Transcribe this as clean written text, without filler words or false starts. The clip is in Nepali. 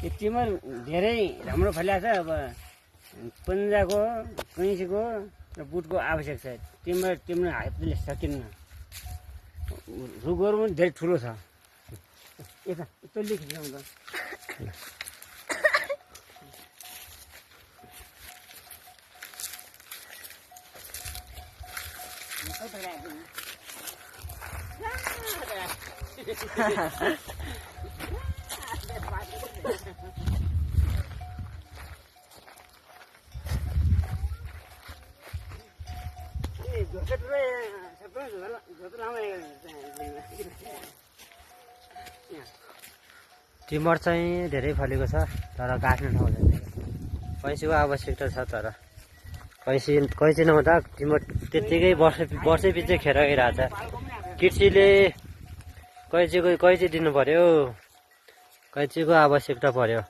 यो टिमर धेरै राम्रो फलिरहेको छ। अब पन्जाको कैँचीको र बुटको आवश्यक छ। टिमर हातले सकिन्न। रुखहरू पनि धेरै ठुलो छ। यता तैँले खिच्नु त टिमर चाहिँ धेरै फलेको छ तर काट्नु नहुँदैन। कैँचीको आवश्यकता छ तर कैँची नहुँदा टिमर त्यत्तिकै वर्षै पछि खेर गइरहेछ। कृषिले कैँची दिनु पर्यो। कैँचीको आवश्यकता पर्यो।